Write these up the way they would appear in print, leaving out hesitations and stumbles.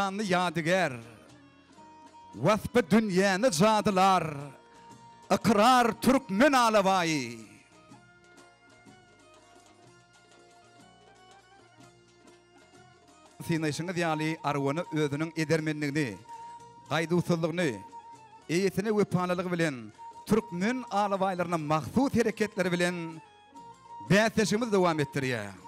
Şanly ýadygär. Waspy dünýäni jadylar, Ykrar türkmen alabaýy. Synlaýşyňyz ýaly, arwana özüniň edermenligini, gaýduwsyzlygyny, eýesine wepalylygy bilen türkmen alabaýlaryna mahsus hereketleri bilen bäsleşigimizi dowam etdirýär.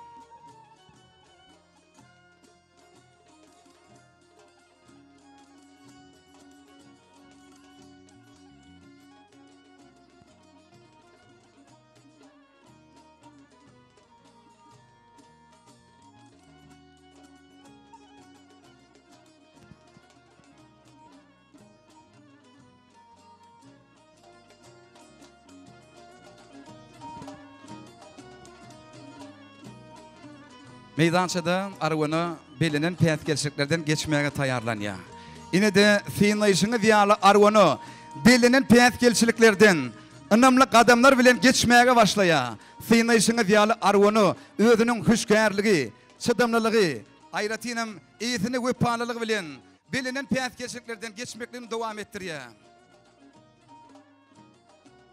Meýdançada arwana bellenen päsgelçiliklerden geçmäge taýýarlanýar. Ine-de, synlaýşyňyz ýaly arwana bellenen päsgelçiliklerden ynamly gadamlar bilen geçmäge başlaýar. Synlaýşyňyz ýaly arwana özüniň hüşgärligi, çydamlylygy, aýratynam eýesine wepalylygy bilen bellenen päsgelçiliklerden geçmekligini dowam etdirýär.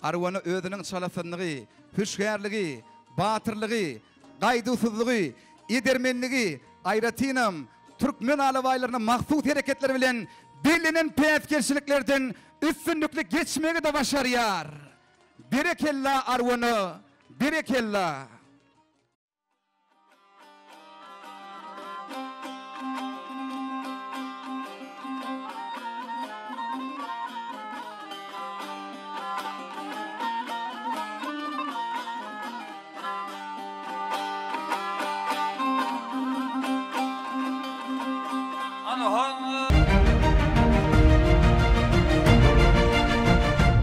Arwana özüniň çalasynlygy, hüşgärligi, batyrlygy, gaýduwsyzlygy, edermenligi, aýratynam, türkmen alabaýlaryna mahsus hereketleri bilen bellenen päsgelçiliklerden üstünlikli geçmegi-de başarýar. Berekella, Arwana, berekella!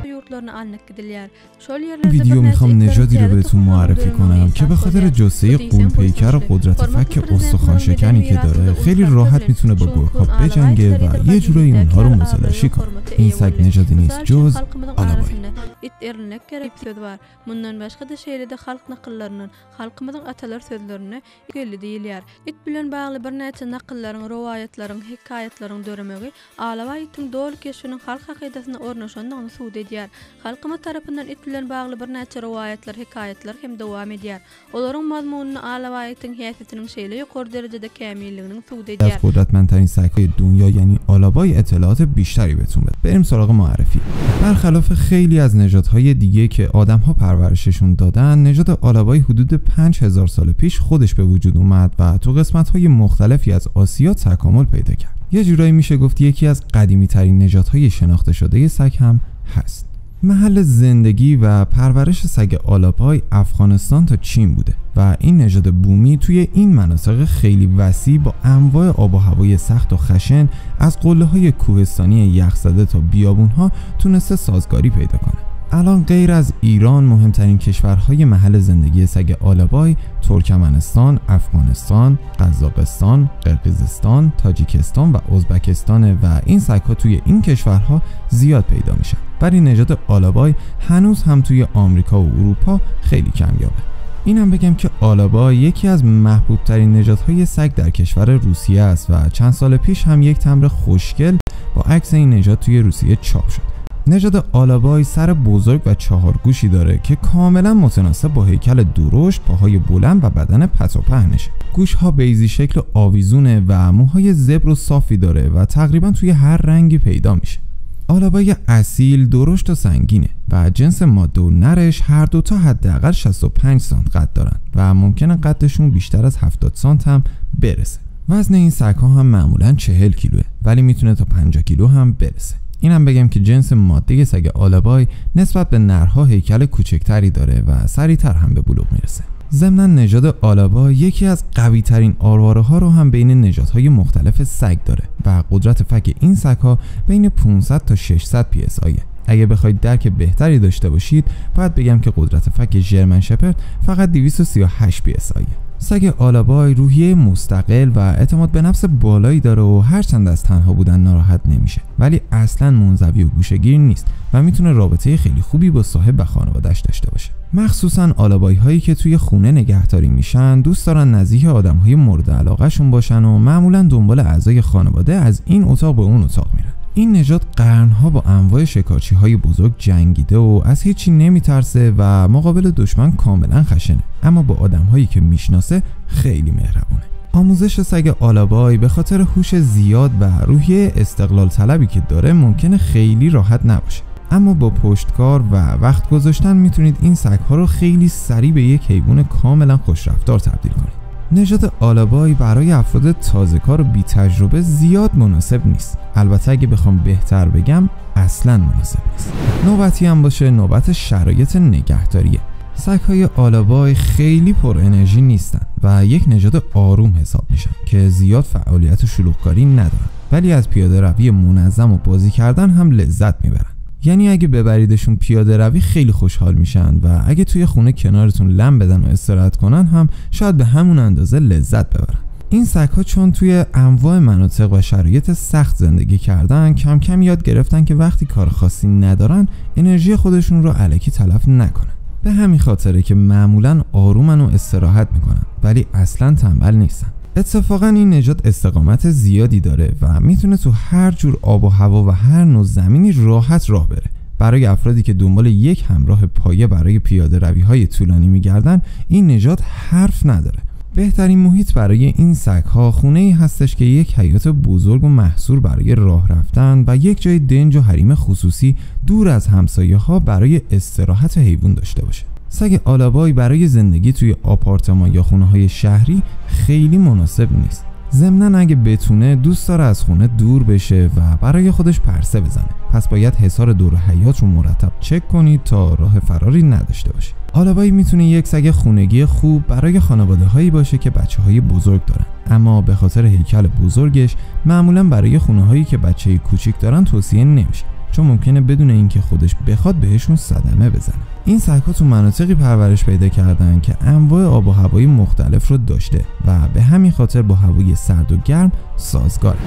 Ýurtlaryna alnyp gidilýär. Şol ýerlerde ویدیو birnäçe میخوام itleriň نژادی رو täze بهتون tohumlarynyň معرفی döremegine کنم که esas به خاطر bolýar. Bu جثه diýseň غول‌پیکر و buýsançly. قدرت Hormatly فک Prezidentimiziň استخوان‌شکنی medeni که mirasymyza داره uly خیلی sarpa راحت bilen میتونه با şu günki گرگ‌ها gün alabaý بجنگه itleri و یه جورایی gadymyýetdäki اونها رو ýaly abraý متلاشی we کنه hormata این eýe سگ boldy. نژادی نیست Mysal üçin, جز halkymyzyň آلابایی arasynda It erinlek gerek diýip söz bar. Mundan başga-da şeýle-de halk nakyllaryndan, halkymyzyň atalar sözlerinde It geldi diýilýär. It bilen bagly birnäçe nakyllaryň, rowaýatlaryň, hekaýatlaryň döremegi Alabaý itiň doly keşbiniň halk hakydasynda ornaşandygyny subut edýär. Halkymyz tarapyndan it bilen bagly birnäçe rowaýatlar, hekaýatlar hem dowam edýär. Olaryň mazmunyny alabaý itiň häsiýetiniň şeýle ýokary derejede kämilliginiň subut از edýär. قدرتمندترین سگ‌های دنیا یعنی آلابای اطلاعات بیشتری بهتون بده بریم سراغ معرفی برخلاف خیلی از نژادهای دیگه که آدمها پرورششون دادن نژاد آلابای حدود 5000 سال پیش خودش به وجود اومد و تو قسمت‌های مختلفی از آسیا تکامل پیدا کرد یه جورایی میشه گفت یکی از قدیمی ترین نژادهای شناخته شده سگ هم هست محل زندگی و پرورش سگ آلابای افغانستان تا چین بوده و این نژاد بومی توی این مناطق خیلی وسیع با انواع آب و هوای سخت و خشن از قله های کوهستانی یخزده تا بیابون ها تونسته سازگاری پیدا کنه. الان غیر از ایران مهمترین کشورهای محل زندگی سگ آلابای ترکمنستان، افغانستان، قزاقستان، قرقیزستان، تاجیکستان و ازبکستان و این سگ‌ها توی این کشورها زیاد پیدا میشن. ولی نژاد آلابای هنوز هم توی آمریکا و اروپا خیلی کمیابه. اینم بگم که آلابای یکی از محبوب ترین نژادهای سگ در کشور روسیه است و چند سال پیش هم یک تمبر خوشگل با عکس این نژاد توی روسیه چاپ شد. نژاد آلابای سر بزرگ و چهارگوشی داره که کاملا متناسب با هیکل درشت، پاهای بلند و بدن پت و پهنشه. گوش‌ها بیضی شکل و آویزونه و موهای زبر و صافی داره و تقریبا توی هر رنگی پیدا میشه. آلابای اصیل درشت و سنگینه و جنس ماده و نرش هر دوتا حداقل 65 سانت قد دارن و ممکنه قدشون بیشتر از 70 سانت هم برسه. وزن این سگ‌ها هم معمولاً 40 کیلوه ولی میتونه تا 50 کیلو هم برسه. اینم بگم که جنس ماده سگ آلابای نسبت به نرها هیکل کوچکتری داره و سریعتر هم به بلوغ میرسه. ضمناً نژاد آلابای یکی از قوی ترین آرواره ها رو هم بین نژادهای مختلف سگ داره و قدرت فک این سگ ها بین 500 تا 600 پی اس آیه. اگه بخواید درک بهتری داشته باشید باید بگم که قدرت فک ژرمن شپرد فقط 238 پی اس آیه. سگ آلابای روحیه مستقل و اعتماد به نفس بالایی داره و هرچند از تنها بودن ناراحت نمیشه، ولی اصلا منزوی و گوشه‌گیر نیست و میتونه رابطه خیلی خوبی با صاحب و خانواده‌اش داشته باشه. مخصوصا آلابای هایی که توی خونه نگهداری میشن دوست دارن نزدیک آدم های مورد علاقه‌شون باشن و معمولا دنبال اعضای خانواده از این اتاق به اون اتاق میرن. این نژاد قرنها با انواع شکارچی‌های بزرگ جنگیده و از هیچی نمیترسه و مقابل دشمن کاملا خشنه، اما با آدم‌هایی که میشناسه خیلی مهربونه. آموزش سگ آلابای به خاطر هوش زیاد و روحیه استقلال طلبی که داره ممکنه خیلی راحت نباشه، اما با پشتکار و وقت گذاشتن میتونید این سگ‌ها رو خیلی سریع به یک حیوان کاملا خوشرفتار تبدیل کنید. نژاد آلابای برای افراد تازه‌کار و بی‌تجربه زیاد مناسب نیست. البته اگه بخوام بهتر بگم اصلاً مناسب نیست. نوبتی هم باشه نوبت شرایط نگهداریه. سگ‌های آلابای خیلی پر انرژی نیستن و یک نژاد آروم حساب میشن که زیاد فعالیت شلوغکاری ندارن، ولی از پیاده روی منظم و بازی کردن هم لذت میبرن. یعنی اگه ببریدشون پیاده روی خیلی خوشحال میشن و اگه توی خونه کنارتون لم بدن و استراحت کنن هم شاید به همون اندازه لذت ببرن. این سگ‌ها چون توی انواع مناطق و شرایط سخت زندگی کردن کم کم یاد گرفتن که وقتی کار خاصی ندارن انرژی خودشون رو الکی تلف نکنن. به همین خاطره که معمولاً آرومن و استراحت میکنن، ولی اصلاً تنبل نیستن. اتفاقاً این نژاد استقامت زیادی داره و میتونه تو هر جور آب و هوا و هر نوع زمینی راحت راه بره. برای افرادی که دنبال یک همراه پایه برای پیاده روی‌های طولانی میگردن این نژاد حرف نداره. بهترین محیط برای این سگ‌ها خونه‌ای هستش که یک حیاط بزرگ و محصور برای راه رفتن و یک جای دنج و حریم خصوصی دور از همسایه‌ها برای استراحت حیوان داشته باشه. سگ آلابای برای زندگی توی آپارتمان یا خونه‌های شهری خیلی مناسب نیست. ضمناً اگه بتونه دوست داره از خونه دور بشه و برای خودش پرسه بزنه، پس باید حصار دور حیاط رو مرتب چک کنید تا راه فراری نداشته باشه. آلابای میتونه یک سگ خونگی خوب برای خانواده‌هایی باشه که بچه‌های بزرگ دارن، اما به خاطر هیکل بزرگش معمولاً برای خونه‌هایی که بچه‌ی کوچیک دارن توصیه نمیشه، چون ممکنه بدون اینکه خودش بخواد بهشون صدمه بزنه. این سگ‌ها تو مناطقی پرورش پیدا کردن که انواع آب و هوای مختلف رو داشته و به همین خاطر با هوای سرد و گرم سازگاره.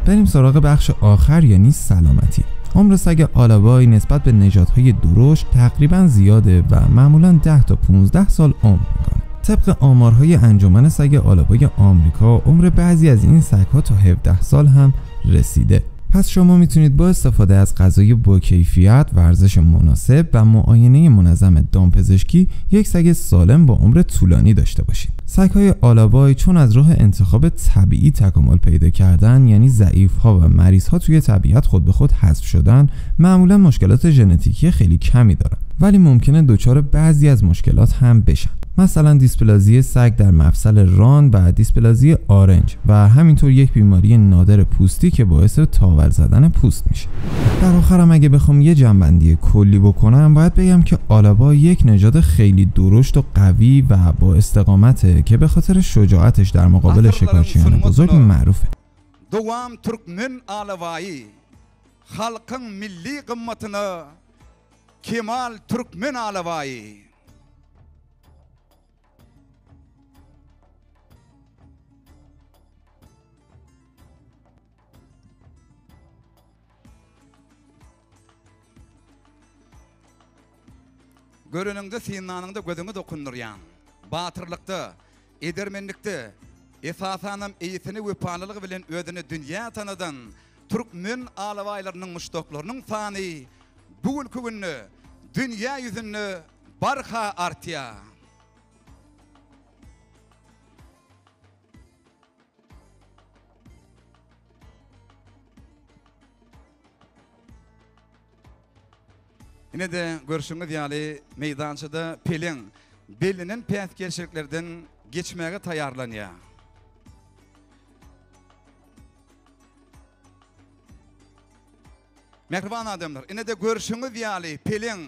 بریم سراغ بخش آخر یعنی سلامتی. عمر سگ آلابای نسبت به نژادهای درشت تقریبا زیاده و معمولاً 10 تا 15 سال عمر میکنه. طبق آمارهای انجمن سگ آلابای آمریکا عمر بعضی از این سگ‌ها تا 17 سال هم رسیده. پس شما میتونید با استفاده از غذای با کیفیت، ورزش مناسب و معاینه منظم دامپزشکی یک سگ سالم با عمر طولانی داشته باشید. سگ‌های آلابای چون از راه انتخاب طبیعی تکامل پیدا کردن، یعنی ضعیف‌ها و مریض‌ها توی طبیعت خود به خود حذف شدن، معمولا مشکلات ژنتیکی خیلی کمی دارن، ولی ممکنه دچار بعضی از مشکلات هم بشن. مثلا دیسپلازی سگ در مفصل ران و دیسپلازی آرنج و همینطور یک بیماری نادر پوستی که باعث تاول زدن پوست میشه. در آخرم اگه بخوام یه جنبندی کلی بکنم باید بگم که آلابای یک نژاد خیلی درشت و قوی و با استقامته که به خاطر شجاعتش در مقابل شکارچیان بزرگ معروفه. دوام ترکمن آلابایی خلقın milli qimmatini Kemal Türkmen alabaýy. Göreniňde synlanyňda gözüňi dokundurýan, batyrlykda, edermenlikde, esasanam eýesine wepalylygy bilen özüni dünýä tanadan türkmen alabaýlarynyň muşdaklarynyň sany bugünki günde dünýä ýüzünde barha artýar. Ine de görşüňiz ýaly meýdançada peleň bellenen päsgelçiliklerden geçmäge taýýarlanýar. Mähriban adamlar, ine de görşüňiz ýaly peleň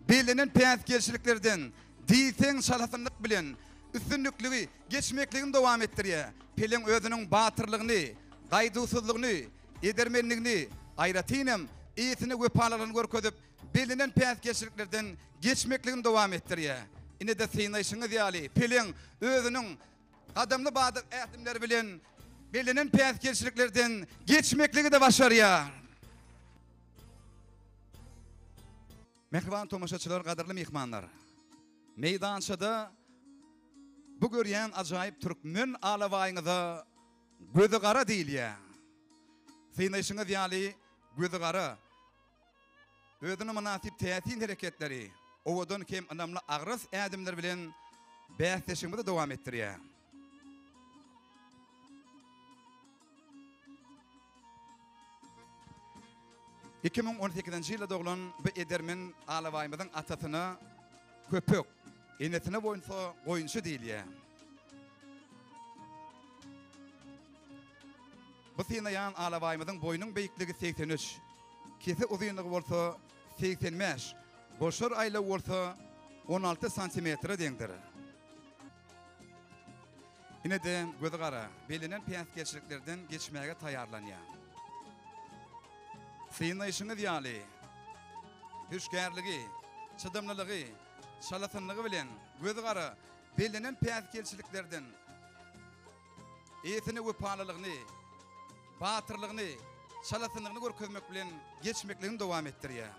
bellenen päsgelçiliklerden diýseň çalasynlyk bilen üstünlikligi geçmekligini dowam etdirýär. Peleň özüniň batyrlygyny, gaýduwsyzlygyny, edermenligini, aýratynam eýesine wepalylygyny görkezip, bellenen päsgelçiliklerden geçmekligini dowam etdirýär. Ine-de synlaýşyňyz ýaly, Peleň özüniň gadamly badyr ädimleri bilen bellenen päsgelçiliklerden geçmekligi-de başarýar. Mähriban tomaşaçylar, gadyrly myhmanlar! Meýdançada bu görýän ajaýyp türkmen alabaýyňyza gözi gara diýilýär. Synlaýşyňyz ýaly, gözi gara özüne mynasyp täsin hereketleri, owadan hem ynamly agras ädimler bilen bäsleşigimizi dowam etdirýär. 2018-nji ýylda doglan bu edermen alabaýymyzyň atasyna Köpek, enesine bolsa Goýunçy diýilýär. Bu synaýan alabaýymyzyň boýunyň beýikligi 83, kese uzynlygy bolsa 85, goşar aýlawy bolsa 16 santimetre deňdir. Ine-de, gözi gara, bellenen päsgelçiliklerden geçmäge taýýarlanýar. Synlaýşyňyz ýaly, hüşgärligi, çydamlylygy, çalasynlygy bilen gözi gara, bellenen päsgelçiliklerden eýesine wepalylygyny, batyrlygyny, çalasynlygyny görkezmek bilen geçmekligini dowam etdirýär.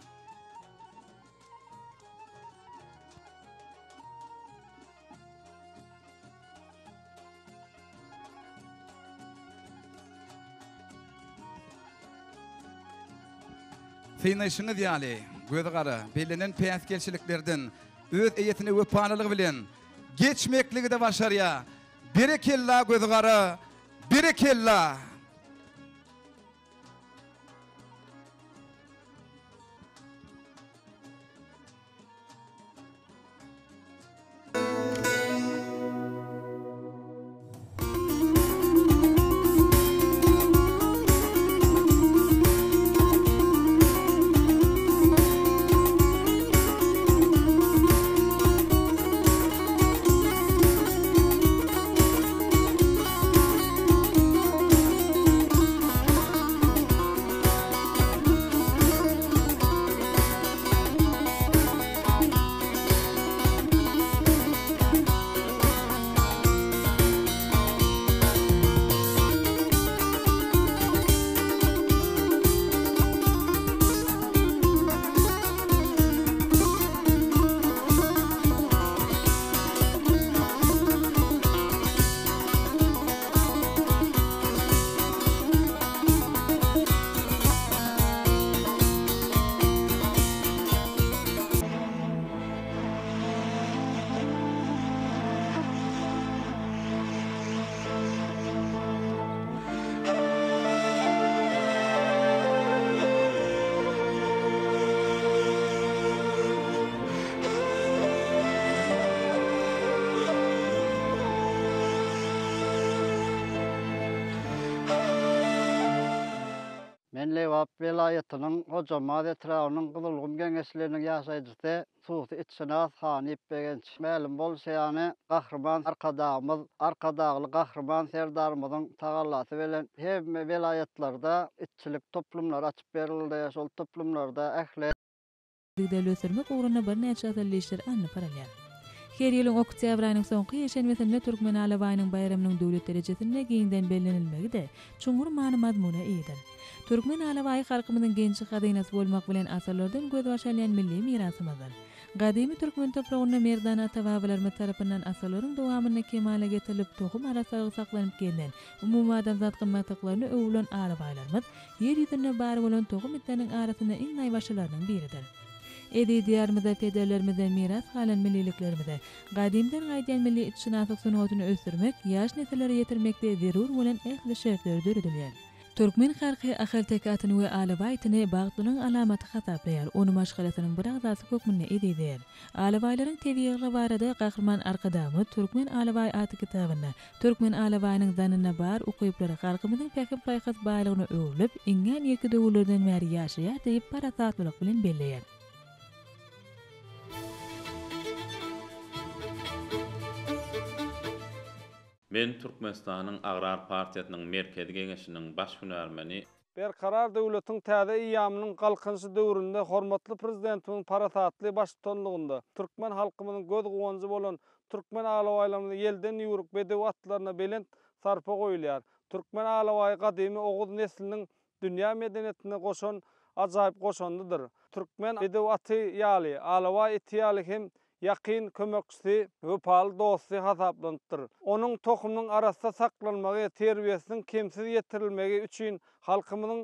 Synlaýşyňyz ýaly, gözi gara, bellenen päsgelçiliklerden öz eýesine wepalylygy bilen geçmekligi-de başarýar. Berekella, gözi gara, berekella! Men Lebap welaýatynyň Hojambaz etrabynyň Gyzylgum geňeşliginiň ýaşaýjysy, hususy itşynas Hanyp Begenç. Mälim bolşy ýaly, Gahryman Arkadagymyz, Arkadagly Gahryman Serdarymyzyň tagallasy bilen hemme welaýatlarda itçilik toplumlary açyp berildi. Şol toplumlarda ähli. Yzygiderli ösdürmek ugrunda birnäçe asylly işler alnyp barylýar. Her ýylyň oktýabr aýynyň soňky ýekşenbesinde Türkmen alabaýynyň baýramynyň döwlet derejesinde giňden bellenilmegi-de çuňňur many-mazmuna eýedir. Türkmen alabaýy halkymyzyň genji-hazynasy bolmak bilen asyrlardan gözbaş alýan milli mirasymyzdyr. Gadymy türkmen topragynda merdana ata-babalarymyz tarapyndan asyrlaryň dowamynda kemala getirilip, tohum arassalygy saklanyp gelnen umumadamzat gymmatlyklaryna öwrülen alabaýlarymyz Ýer ýüzünde bar bolan tohum itleriniň arasynda iň naýbaşylarynyň biridir. Eziz Diýarymyzda pederlerimizden miras galan milliliklerimize, gadymdan gaýdýan milli itşynaslyk sungatyny ösdürmek, ýaş nesillere ýetirmekde zerur bolan ähli şertler döredilýär. Türkmen halky ahalteke atyny we alabaý ityny bagtlylygyň alamaty hasaplaýar, ony maşgalasynyň bir agzasy hökmünde ezizleýär. Alabaýlaryň tebigylygy barada Gahryman Arkadagymyz Türkmen alabaýy atly kitabynda Türkmen alabaýynyň zanynda bar ukyplary halkymyzyň pähim-paýhas baýlygyna öwrülip, iňňän irki döwürlerden bäri ýaşaýar diýip parasatlylyk bilen belleýär. Men Türkmenistanyň Agrar partiýasynyň Merkezi Geňeşiniň baş hünärmeni. Berkarar döwletiň täze eýýamynyň Galkynyşy döwründe hormatly Prezidentimiziň parasatly baştutanlygynda türkmen halkymyzyň göz-guwanjy bolan türkmen alabaýlarymyzy ýelden ýüwrük bedew atlaryna belent sarpa goýulýar. Türkmen alabaýy gadymy oguz nesliniň dünýä medeniýetine goşan ajaýyp goşandydyr. Türkmen bedew aty ýaly, alabaý iti ýaly hem ýakyn kömekçisi, wepaly dosty hasaplanypdyr. Onuň tohumynyň arassa saklanmagy, terbiýesiniň kemsiz ýetirilmegi üçin halkymyzyň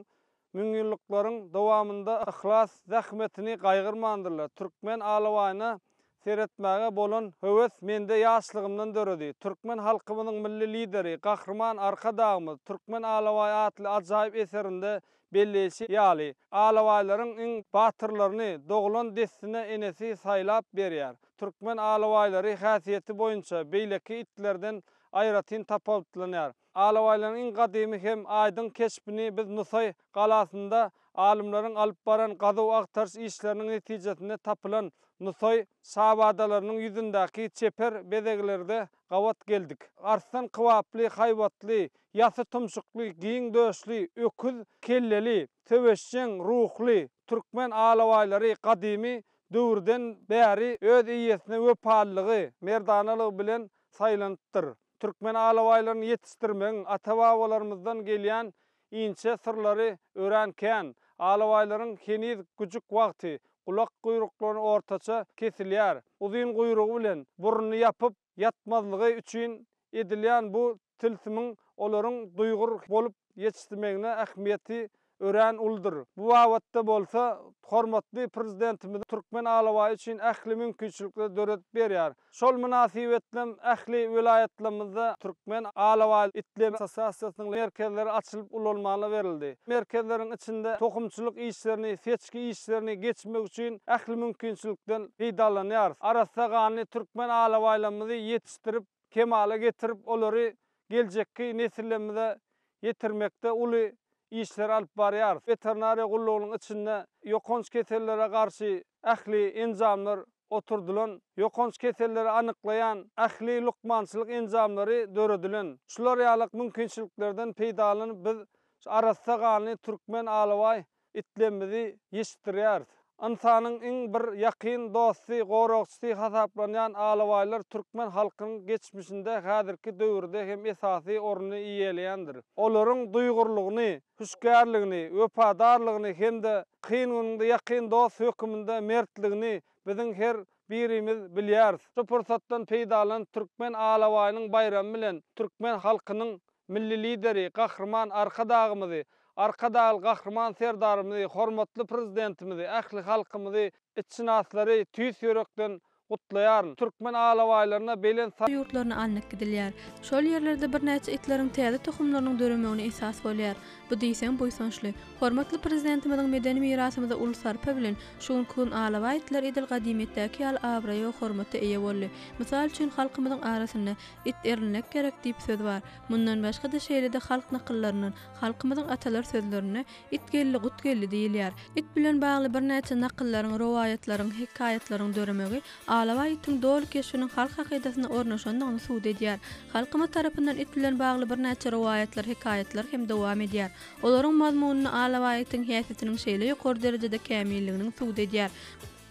müňýyllyklaryň dowamynda yhlas zähmetini gaýgyrmandyrlar. Türkmen alabaýyna seretmäge bolan höwes mende ýaşlygymdan döredi. Türkmen halkymyzyň Milli Lideri Gahryman Arkadagymyz Türkmen alabaýy atly ajaýyp eserinde belleýşi ýaly, alabaýlaryň iň batyrlaryny doglan dessine enesi saýlap berýär. Türkmen alabaýlary häsiýeti boýunça beýleki itlerden aýratyn tapawutlanýar. Alabaýlaryň iň gadymy hem aýdyň keşbini biz Nusaý galasynda alymlaryň alyp baran gazuw-agtaryş işleriniň netijesinde tapylan Nusaý şabadalarynyň ýüzündäki çeper bezeglerde gabat geldik. Arslan kybaply, haýbatly, ýasy tumşukly, giň döşli, öküz kelleli, söweşjeň ruhly türkmen alabaýlary gadymy döwürden bäri öz eýesine wepalylygy, merdanalygy bilen saýlanypdyr. Türkmen alabaýlaryny ýetişdirmegiň ata-babalarymyzdan gelýän inçe syrlary örän kän. Alabaýlaryň heniz güjük wagty gulak-guýruklaryny ortaça kesilýär. Uzyn guýrugy bilen burnuny ýapyp ýatmazlygy üçin edilýän bu tilsimiň olaryň duýgur bolup ýetişmegine ähmiýeti örän uludyr. Bu babatda bolsa hormatly Prezidentimiz türkmen alabaýy üçin ähli mümkinçilikleri döredip berýär. Şol mynasybetli ähli welaýatlarymyzda türkmen alabaý itleri assosiasiýasynyň merkezleri açylyp ulanmaga berildi. Merkezleriň içinde tohumçylyk işlerini, seçgi işlerini geçmek üçin ähli mümkinçilikden peýdalanýarys. Arassa ganly türkmen alabaýlarymyzy ýetişdirip, kemala getirip, olary geljekki nesillerimize ýetirmekde uly işleri alyp barýarys. Weterinariýa gullugynyň içinde ýokanç kesellere garşy ähli enjamlar oturdylan, ýokanç keselleri anyklaýan ähli lukmançylyk enjamlary döredilen. Şular ýaly mümkinçiliklerden peýdalanyp biz arassa ganly türkmen alabaý itlerimizi ýetişdirýäris. Ynsanyň iň bir ýakyn dosty, goragçysy hasaplanýan alabaýlar türkmen halkynyň geçmişinde, häzirki döwürde hem esasy ornuny eýeleýändir. Olaryň duýgurlygyny, hüşgärligini, wepadarlygyny hem-de kyn günüňde ýakyn dost höküminde mertligini biziň her birimiz bilýäris. Şu pursatdan peýdalanyp türkmen alabaýynyň baýramy bilen türkmen halkynyň Milli Lideri Gahryman Arkadagymyzy, Arkadagly Gahryman Serdarymyzy, hormatly Prezidentimizi, ähli halkymyzy, itşynaslary tüýs ýürekden gutlaýaryn. Türkmen alabaýlaryna belent sa. Ýurtlaryna alnyp gidilýär. Şol ýerlerde birnäçe itleriň täze tohumlarynyň döremegine esas bolýar. Bu diýseň buýsançly. Hormatly Prezidentimiziň medeni mirasymyza uly sarpa bilen, şu günki gün alabaý itler edil gadymyýetdäki ýaly abraýa we hormata eýe boldy. Mysal üçin, halkymyzyň arasynda It erinlek gerek diýip söz bar. Mundan başga-da şeýle-de halk nakyllaryndan, halkymyzyň atalar sözlerinde It geldi, gut geldi diýilýär. It bilen bagly birnäçe nakyllaryň, rowaýatlaryň, hekaýatlaryň döremegi alabaý itiň doly keşbiniň halk hakydasyna ornaşandygyny subut edýär. Halkymyz tarapyndan it bilen bagly birnäçe rowaýatlar, hekaýatlar hem dowam edýär. Olaryň mazmunyny alabaý itiň häsiýetiniň şeýle ýokary derejede kämilliginiň subut edýär.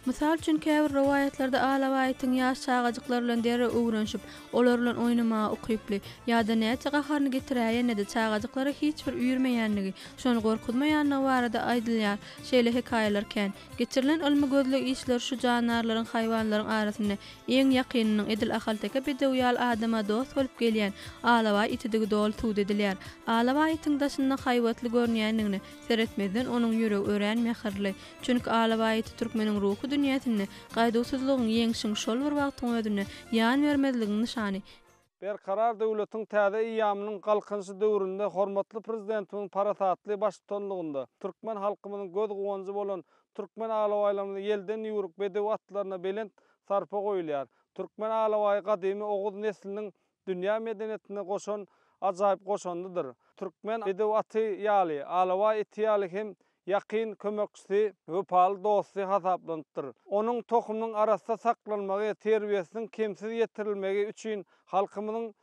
Mysal üçin, käbir rowaýatlarda alabaý itiň ýaş çagajyklar bilen derrew öwrenişip, olar bilen oýnamaga ukyply, ýa-da näçe gaharyny getiräýende-de çagajyklara hiç bir üýrmeýändigi, şony gorkuzmaýandygy barada aýdylýar. Şeýle hekaýalar kän. Geçirilen ylmy gözleg işleri şu jandarlaryň haýwanlaryň arasynda iň ýakynynyň edil ahalteke bedewi ýaly adama dost bolup gelýän alabaý itidigi doly subut edilýär. Alabaý itiň daşynda haýbatly görünýändigine seretmezden onuň ýüregi örän mähirli. Çünki alabaý iti türkmeniň ruhy dünýäsinde gaýduwsyzlygyň, ýeňşiň, şol bir wagtyň özünde ýan bermezligiň nyşany. Berkarar döwletiň täze eýýamynyň Galkynyşy döwründe hormatly Prezidentimiziň parasatly baştutanlygynda türkmen halkymyzyň göz-guwanjy bolan türkmen alabaýlarymyzy ýelden ýüwrük bedew atlaryna belent sarpa goýulýar. Türkmen alabaýy gadymy oguz nesliniň dünýä medeniýetine goşan ajaýyp goşandydyr. Türkmen bedew aty ýaly, alabaý iti ýaly hem ýakyn kömekçisi, wepaly dosty hasaplanypdyr. Onuň tohumynyň arassa saklanmagy, terbiýesiniň kemsiz ýetirilmegi üçin halkymyzyň.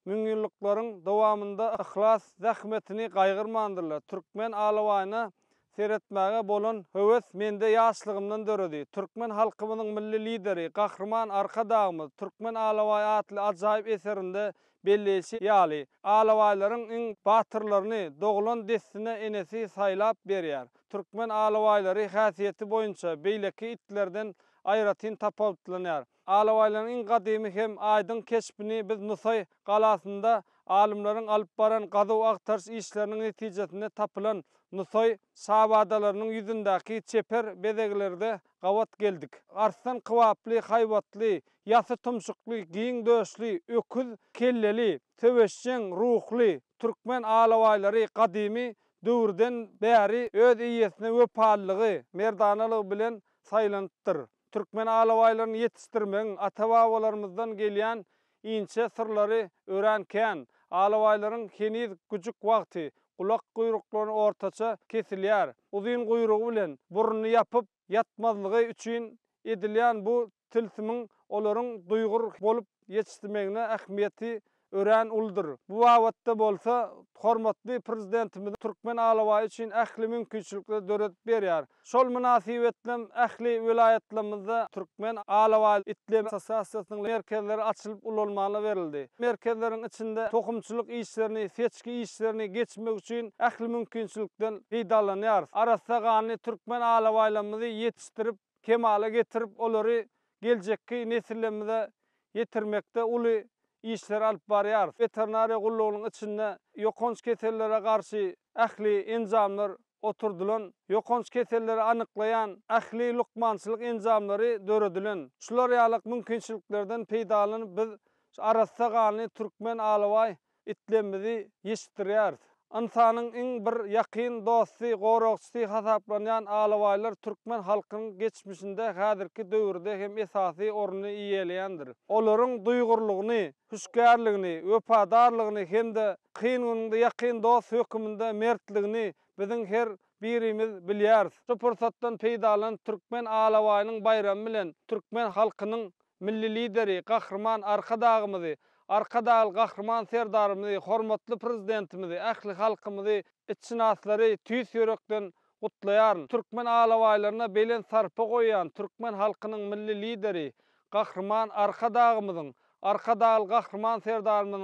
müňýyllyklaryň dowamynda yhlas zähmetini gaýgyrmandyrlar. Türkmen alabaýyna seretmäge bolan höwes mende ýaşlygymdan döredi. Türkmen halkymyzyň Milli Lideri Gahryman Arkadagymyz Türkmen alabaýy atly ajaýyp eserinde belleýşi ýaly, alabaýlaryň iň batyrlaryny doglan dessine enesi saýlap berýär. Türkmen alabaýlary häsiýeti boýunça beýleki itlerden aýratyn tapawutlanýar. Alabaýlaryň iň gadymy hem aýdyň keşbini biz Nusaý galasynda alymlaryň alyp baran gazuw-agtaryş işleriniň netijesinde tapylan Nusaý şabadalarynyň ýüzündäki çeper bezeglerde gabat geldik. Arslan kybaply, haýbatly, ýasy tumşukly, giň döşli, öküz kelleli, söweşjeň ruhly türkmen alabaýlary gadymy döwürden bäri öz eýesine wepalylygy, merdanalygy bilen saýlanypdyr. Türkmen alabaýlaryny ýetişdirmegiň ata-babalarymyzdan gelýän inçe syrlary örän kän. Alabaýlaryň heniz güjük wagty gulak-guýruklaryny ortaça kesilýär. Uzyn guýrugy bilen burnuny ýapyp ýatmazlygy üçin edilýän bu tilsimiň olaryň duýgur bolup ýetişmegine ähmiýeti örän uludyr. Bu babatda bolsa hormatly Prezidentimiz türkmen alabaýy üçin ähli mümkinçilikleri döredip berýär. Şol mynasybetli ähli welaýatlarymyzda türkmen alabaý itleri assosiasiýasynyň merkezleri açylyp ulanmaga berildi. Merkezleriň içinde tohumçylyk işlerini, seçgi işlerini geçmek üçin ähli mümkinçilikden peýdalanýarys. Arassa ganly türkmen alabaýlarymyzy ýetişdirip, kemala getirip, olary geljekki nesillerimize ýetirmekde uly işleri alyp barýarys. Weterinariýa gullugynyň içinde ýokanç kesellere garşy ähli enjamlar oturdylan, ýokanç keselleri anyklaýan ähli lukmançylyk enjamlary döredilen. Şular ýaly mümkinçiliklerden peýdalanyp biz arassa ganly türkmen alabaý itlerimizi ýetişdirýäris. Ynsanyň iň bir ýakyn dosty, goragçysy hasaplanýan alabaýlar türkmen halkynyň geçmişinde, häzirki döwürde hem esasy ornuny eýeleýändir. Olaryň duýgurlygyny, hüşgärligini, wepadarlygyny hem-de kyn günüňde ýakyn dost höküminde mertligini biziň her birimiz bilýäris. Şu pursatdan peýdalanyp türkmen alabaýynyň baýramy bilen türkmen halkynyň Milli Lideri Gahryman Arkadagymyzy, Arkadagly Gahryman Serdarymyzy, hormatly Prezidentimizi, ähli halkymyzy, itşynaslary tüýs ýürekden gutlaýaryn. Türkmen alabaýlaryna belent sarpa goýýan türkmen halkynyň Milli Lideri Gahryman Arkadagymyzyň, Arkadagly Gahryman Serdarymyzyň.